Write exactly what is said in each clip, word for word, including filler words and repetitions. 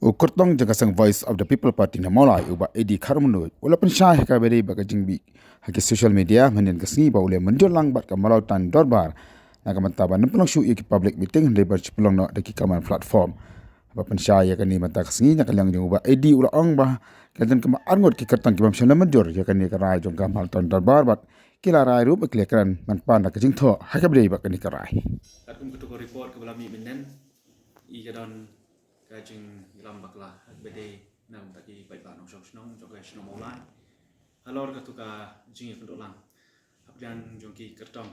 U kyrtong jong ka seng Voice of the People Party na Mawlai, u Bah A D Kharmnuid, u la pynshai ha kaba ïadei bad ka jingbieit ha ki social media mynhynnin ka sngi ba u la mynjur lang bad ka Mawlai Town Dorbar na ka bynta ban pynlong shuh ïa ki public meeting hynrei ban shu pynlong noh da ki common platform. Haba pynshai ïa kane mynta ka sngi na ka liang jong u Bah A D, u la ong ba ka don kumba arngut ki kyrtong ki bym shym la mynjur ïa kane ka rai jong ka Mawlai Town Dorbar bad ki la rai ruh ba ki la kren ban pan da ka jingthoh ha kaba ïadei bad kane ka rai. Katkum katu ka report kaba la mih mynhynnin, i ka don ka jingïalam bakla ha kaba ïadei na ka bynta ki paidbah nongshong shnong jong ka shnong Mawlai halor katu ka jingïakynduh lang hapdeng jong ki kyrtong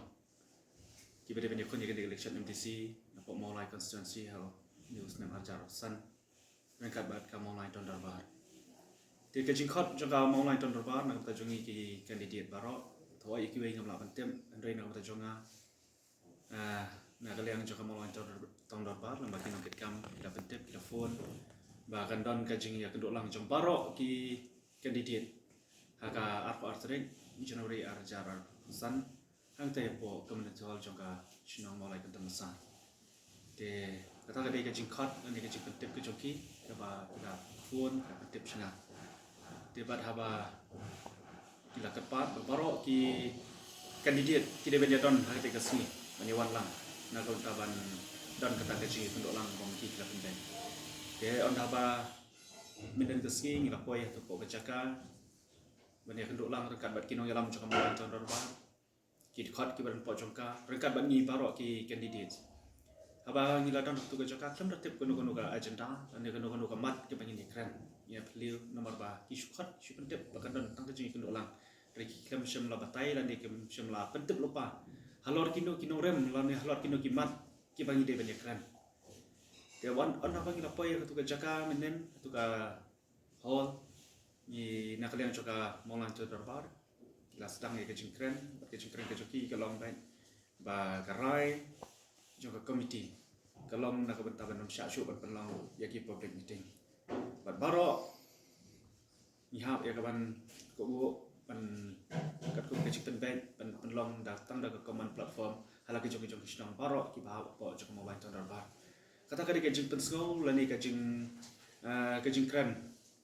kiba dei ban ïakhun ïa ka election M D C napoh Mawlai constituency ha une u snem arhajar arphew san, ryngkat bad ka Mawlai Town Dorbar. Te ka jingkhot jong ka Mawlai Town Dorbar na ka bynta jong ngi ki candidate baroh, to ïa kiwei ngam lah ban tip, hynrei na ka bynta jong nga, ah, na ka liang jong ka Mawlai Town Dor-, Town Dorbar, lem bad ki nongkitkam ki la pyntip, ki la phone ba kan don ka jingïakynduh lang jong baroh ki candidate ha ka arphew ar tarik January arhajar arphew san, hangta hapoh community hall jong ka shnong Mawlai Kynton Masa. Te kata ka dei ka jingkhot lane ka jingpyntip ka jong ki, kaba ki la phone, ki la pyntip sha nga. Te bad haba ki la kyrpad ba baroh ki candidate ki dei ban ïadon ha katei ka sngi ban ïawan lang na ka bynta ban don kata ka jingïakynduh lang ba ma ki ki la pynbeit. Te ynda haba mynhynnin ka sngi ngi la poi hapoh ka jaka ban ïakynduh lang ryngkat bad ki nongïalam jong ka Mawlai Town Dorbar, ki dkhot kiba don hapoh jong ka, ryngkat bad ngi baroh ki candidate. Haba ngi la don ha katu ka jaka, khlem da tip kano kano ka agenda lane kano kano ka mat kaba ngin ïakren, ngi ïa phylliew namar ba ki shu khot, shu pyntip ba kan don tang ka jingïakynduh lang, hynrei ki khlem shym la batai lane khlem shym la pyntip lypa halor kino ki nongrim lane halor kino ki mat kiba ngi dei ban ïakren. Te wan, ynda haba ngi la poi ha katu ka jaka mynhynnin, ha katu ka hall, ngi na ka liang jong ka Mawlai Town Dorbar ki la sdang ïa ka jingkren, bad ka jingkren ka jong ki ka long beit ba ka rai jong ka committee ka long na ka bynta ban ym shah shuh ban pynlong ïa ki public meeting. Bad baroh ngi hap ïa ka ban kohnguh ban katkum ka jingpynbeit ban pynlong da tang da ka common platform ha la ki jong ki jong ki shnong baroh kiba hap hapoh jong ka Mawlai Town Dorbar. Kata ka dei ka jingpynsngew lane ka jing, eh, ka jingkren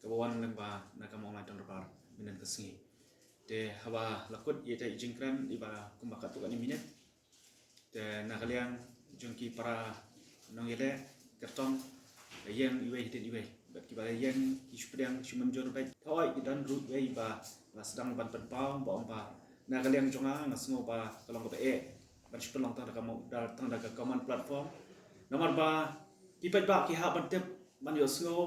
kaba wan lyngba na ka Mawlai Town Dorbar mynhynnin ka sngi. Te haba la kut ïa ka jingkren iba kumba katto katne minit, te na ka liang jong ki para nongïaleh kyrtong la ïeng iwei hadien iwei, bad kiba la ïeng ki shu pdiang, ki shu mynjur beit. Te hooid ki don ruh iwei ba la sdang ban pynpaw ba ong ba na ka liang jong nga, nga sngew ba ka long kaba eh ban shu pynlong tang da ka mo-, da, tang da ka common platform. Namar ba ki paidbah ki hap ban tip ban ïohsngew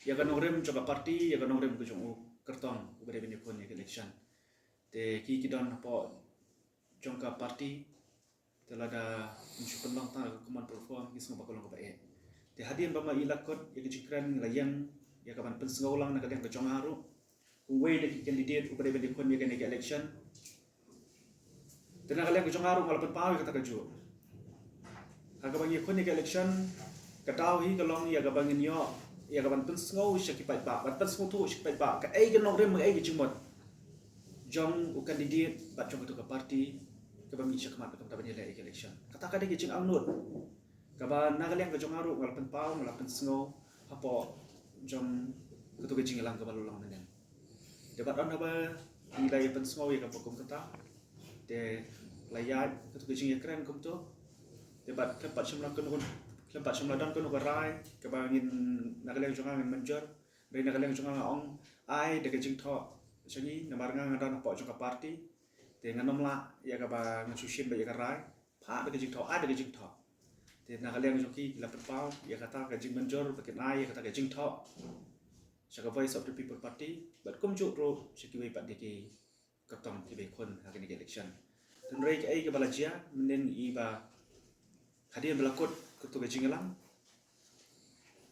ïa ka nongrim jong ka party, ïa ka nongrim ka jong u kyrtong uba dei ban ïakhun ïa ka election. Te ki ki don hapoh jong ka party, te lada ym shu pynlong tang da ka common platform, ki sngew ba ka long kaba eh. Te hadien ba ma i la kut ïa ka jingkren, ngi la ïeng ïa ka ban pynsngew lang na ka liang ka jong nga ruh, uwei na ki candidate uba dei ban ïakhun ïa kane ka election. Te na ka liang ka jong nga ruh nga la pynpaw ïa kata kajuh. Ha kaba ngi ïakhun ïa ka election, ka daw hi ka long ïa kaba ngin ïoh ïa ka ban pynsngew sha ki paidbah, ban pynsngewthuh sha ki paidbah kaei ka nongrim, kaei ka jingmut jong u candidate bad jong katu ka party kaba mih shakhmat kata ban ïaleh ïa ka election. Kata ka dei ka jingangnud kaba na ka liang ka jong nga ruh nga la pynpaw, nga la pynsngew hapoh jong katu ka jingïalang kaba la long mynhynnin. Te bad ynda ba ngi la ïa pynsngew ïa kaba kum kata, te la ïaid katu ka jingïakren kumto. Te bad khlem pat shym la kano, khlem pat shym la don kano ka rai kaba ngin, na ka liang jong nga ngin mynjur. Hynrei na ka liang jong nga nga ong ai da ka jingthoh sha ngi, namar nga nga don hapoh jong ka party. Te ngan ym lah ïa kaba ngan shu shim beit ïa ka rai. Phah da ka jingthoh, ai da ka jingthoh. Te na ka liang jong ki, ki la pynpaw ïa kata ka jingmynjur ba kin ai ïa kata ka jingthoh sha ka Voice of the People Party, bad kumjuh ruh sha kiwei pat de ki kyrtong kiba ïakhun ha kane ka election. Hynrei kaei kaba la jia mynhynnin, i ba hadien ba la kut katu ka jingïalang,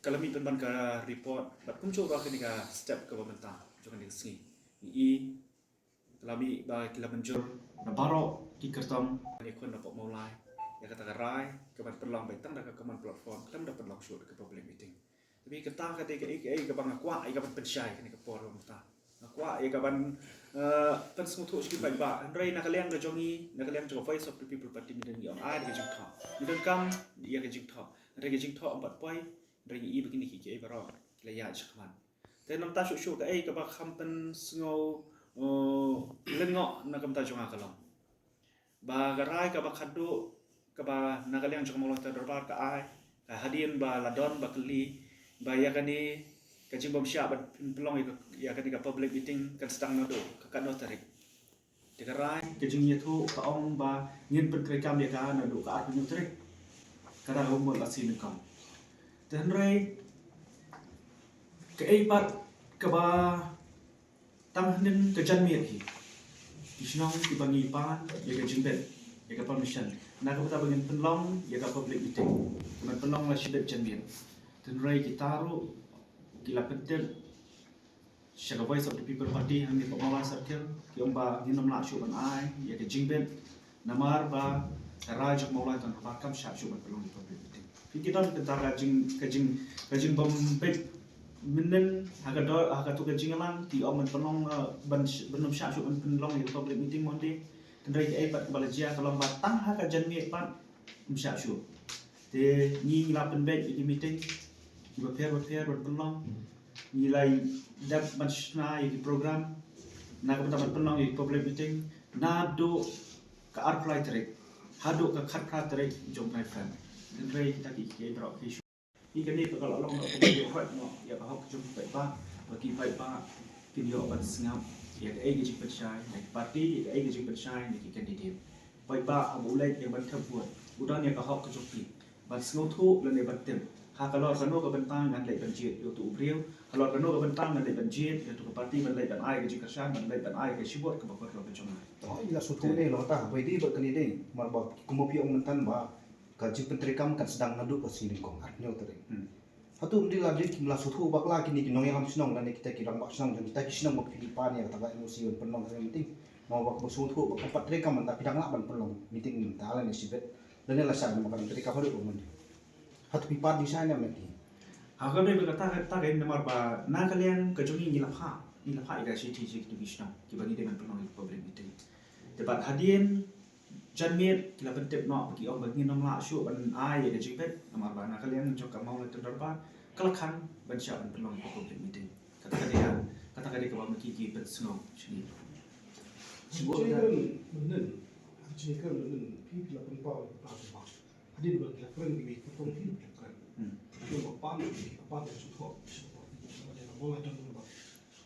ka la mih pynban ka report, bad kumjuh ruh ha kane ka step kaba mynta jong kane ka sngi, i ka la mih ba ki la mynjur na baroh ki kyrtong ban ïakhun napoh Mawlai ïa kata ka rai kaban pynlong beit tang da ka common platform, khlem da pynlong shuh da ka public meeting. Te kata ka dei kaei kaei kaba nga kwah ïa kaban pynshai kane ka por ba mynta. Nga kwah ïa kaban, eh, pynsngewthuh sha ki paidbah. Hynrei na ka liang ka jong ngi, na ka liang jong ka Voice of the People Party, ngi don, ngi ong ai da ka jingthoh, ngi donkam ïa ka jingthoh. Hynrei ka jingthoh ym pat poi, hynrei ngi i ba kine kiei kiei baroh la ïaid shakhmat. Te namar ta shuh shuh kaei kaba kham pynsngew, uh, lyngngoh na ka bynta jong nga ka long ba ka rai kaba khadduh kaba na ka liang jong ka Mawlai Toilet Dorbar ka ai, ka hadien ba la don ba kylli ba ïa kane ka jingbym shah ban pynlong ïa ka, ïa kane ka public meeting kan sdang naduh ka katno tarik. Te ka rai ka jingïathuh ka ong ba ngin pyntreikam ïa ka naduh ka arphew tarik. Ka dang mut la sien nyngkong. Te hynrei kaei pat kaba tang hynnin ka janmiet hi ki shnong kiba ngi pan ïa ka jingbit ïa ka permission na ka bynta ba ngin pynlong ïa ka public meeting. Ka ban pynlong la shibit janmiet. Te hynrei kita ruh ki la pyntip sha ka Voice of the People Party hangne ka Mawlai Circle, ki ong ba ngin ym lah shuh ban ai ïa ka jingbit namar ba ka rai jong Mawlai Toilet Dorbar kam shah shuh ban pynlong ïa ka public meeting. Phi, ki don kata ka jing, ka jing, ka jingbym beit mynnin ha ka dor, ha kato ka jingïalang, ki ong ban pynlong, uh, ban sh-, ban ym shah shuh ban pynlong ïa ka public meeting Monday. Hynrei kaei pat kaba la jia ka long ba tang ha ka janmiet pat ym shah shuh. Te ngi, ngi la pynbeit ïa ki meeting kiba pher ba pher ban pynlong. Ngi la dep ban shna ïa ki program na ka bynta ban pynlong ïa ki public meeting naduh ka arphew lai tarik haduh ka khatphra tarik jong u bnai Feb. Hynrei kita ki, ki baroh ki shu, ïa kane ka la long da ka ba ïoh hoi mo ïa ka hok jong ki paidbah ba ki paidbah kin ïoh ban sngap ïa kaei ka jingpynshai na ki party, ïa kaei ka jingpynshai na ki candidate. Paidbah haba u leit ïa ban thep vote u don ïa ka hok ka jong phi ban sngewthuh lane ban tip halor kano ka bynta ngan leit ban jied ïa uto u briew, halor kano ka bynta ngan leit ban jied ïa uto ka party ban leit ban ai ka jingkyrshan, ban leit ban ai ka shi vote kaba kordor ka jong nga. Oh, ïa sngewthuh ne lo ta, ba dei ba kane dei, mar ba kumba phi ong mynta ba ka jingpyntreikam kan sdang naduh ka sngi nyngkong, arphew tarik. Hmm. Hato ym dei la dei kim la sngewthuh bakla kine ki nongïalam shnong lane kita ki rangbah shnong jong kita ki shnong ba phi pan ïa kata ka N O C ban pynlong ka meeting. Namar ba kaba sngewthuh ba kam pat treikam mynta phi dang lah ban pynlong meeting mynta lane shibit lane la shah namar ka dang treikam haduh ba Monday. Hato phi pat dei shai ne em ne em? Ha, ka dei ba kata, kata ka namar ba na ka liang ka jong ngi ngi la phah, ngi la phah ïa ka shithi sha kito ki shnong kiba ngi dei ban pynlong ïa ka public meeting. Te bad hadien janmiet ki la pyntip noh ba ki ong ba ngin ym lah shuh ban ai ïa ka jingbit namar ba na ka liang jong ka Mawlai Toilet Dorbar ka la khang ban shah ban pynlong ïa ka public meeting. Kata ka dei, kata ka dei kaba ma ki ki pynsngew shane. Sngewbha. Jingkren mynnin, jingkren mynnin phi la pynpaw ïa ka ba hadien ba ki la kren kiwei ki tong phi la kren. Hmm. Ki ong ba pan, ki pan ka jingthoh, ki jingthoh, ki jingthoh, ki jingthoh, Mawlai Toilet Dorbar.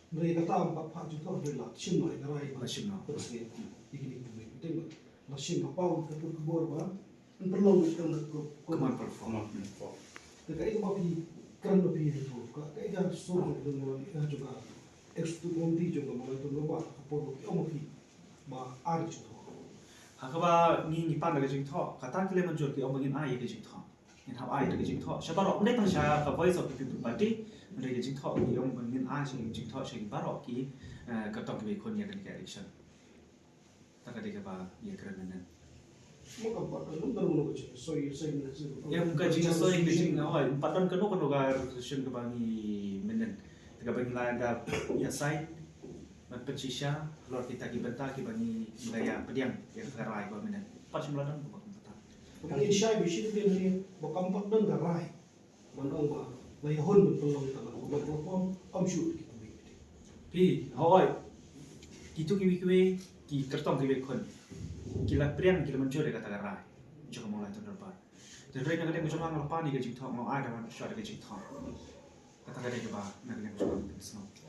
Hynrei kata ym pat phah jingthoh hynrei la shim noh ïa ka rai ba la shim noh. Pynsngew ïa kine ki public meeting ba la shim ha paw ka pud ka bor ba yn pynlong ïa ka common platform. Common platform. Te kaei kaba phi kren ba phi ïathuh, ka kaei ka sur jong ka, jong ka executive committee jong ka Mawlai Toilet Dorbar ha ka por ba phi ong ba phi ba ai jingthoh. Ha kaba ngi ngi pan da ka jingthoh, kata ki la mynjur, ki ong ba ngin ai ïa ka jingthoh. Ngin hap ai ïa ka jingthoh sha baroh, ym dei tang sha ka Voice of the People Party, hynrei ka jingthoh ki ong ba ngin ai sha ka jingthoh sha ki baroh ki, eh, kyrtong kiba ïakhun ïa kane ka election. Kata ka dei kaba ngi ïakren mynnin. Mo ka pat ka long ka long ka jingsoi, soi mynnin soi. Ïa, ka jingsoi, ka jing, hoi, ym pat don kano kano ka resolution kaba ngi mynnin. Te kaba ngi la dep ïa sign ban pynshisha halor kita ki bynta kiba ngi la ïa pdiang ïa ka rai ba mynnin. Pat shym la don kaba kumta. Kaba ngi shai ba shi ka dei ba kam pat don ka rai. Ban ong ba la ïahun ban pynlong ïa ka, ban ong ba ym shuh ki public meeting. Phi, hoi. Kito kiwei kiwei ki kyrtong kiba ïakhun ki la pdiang, ki la mynjur ïa kata ka rai jong ka Mawlai Toilet Dorbar. Te hynrei na ka liang ka jong nga, nga la pan ïa ka jingthoh, nga ai da ban shah da ka jingthoh. Kata ka dei kaba na ka liang ka jong nga ka jingthoh.